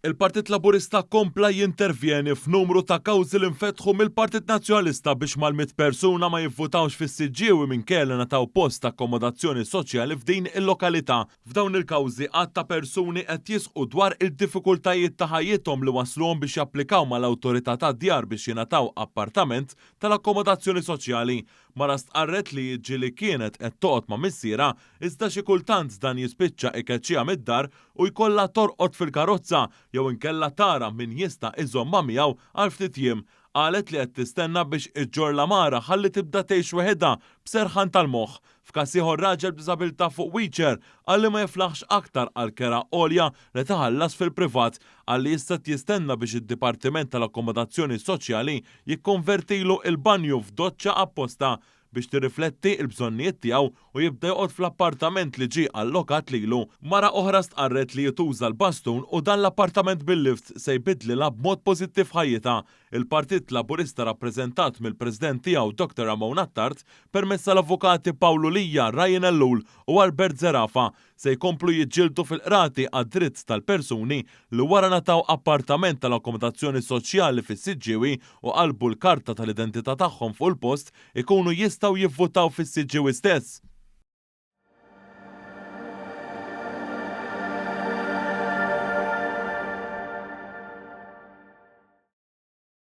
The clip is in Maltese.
Il-Partit Laburista kompla jintervjeni f'numru ta' kawżi li nfetħu mill-Partit Nazzjonalista biex mal-100 persuna ma jivvutawx fis-Siġġiewi minkejja li ngħataw post ta' akkomodazzjoni soċjali f'din il-lokalità. F'dawn il-kawżi għadd ta' persuni qed jisħqu dwar il-diffikultajiet ta' ħajjithom li wassluhom biex japplikaw mal-Awtorità tad-Djar biex jingħataw appartament tal-akkomodazzjoni soċjali. Mara stqarret li ġieli kienet qed toqgħod ma' missierha iżda xi kultant dan jispiċċa ikeċċiha mid-dar u jkollha torqod fil-karozza jew inkella tara min jista' iżommha miegħu għal ftit jiem. Qalet li qed tistenna biex iġġorr l-għamara ħalli tibda tgħix weħidha b'serħan tal-moħħ. F'każ ieħor raġel b'diżabilità fuq wheelchair qal li ma jiflaħx aktar għall-kera għolja li tħallas fil-privat. Qal li issa qed jistenna biex id-Dipartiment tal-Akkomodazzjoni Soċjali jikkonvertilu l-banju f'doċċa apposta biex tirrifletti l-bżonnijiet tiegħu u jibda joqgħod fl-appartament li ġie allokat lilu. Mara oħra stqarret li hi tuża l-bastun u dan l-appartament bil-lift se jbiddlilha b'mod pożittiv ħajjitha. Il-Partit Laburista rappreżentat mill-President tiegħu Dr Ramon Attard permezz tal-Avukati Pawlu Lia, Ryan Ellul u Albert Zerafa se jkomplu jiġġieldu fil-qrati għad-dritt tal-persuni li wara ngħataw appartament tal-akkomodazzjoni soċjali fis-Siġġiewi u qalbu l-karta tal-identità tagħhom fuq il-post ikunu jistgħu jivvutaw fis-Siġġiewi stess.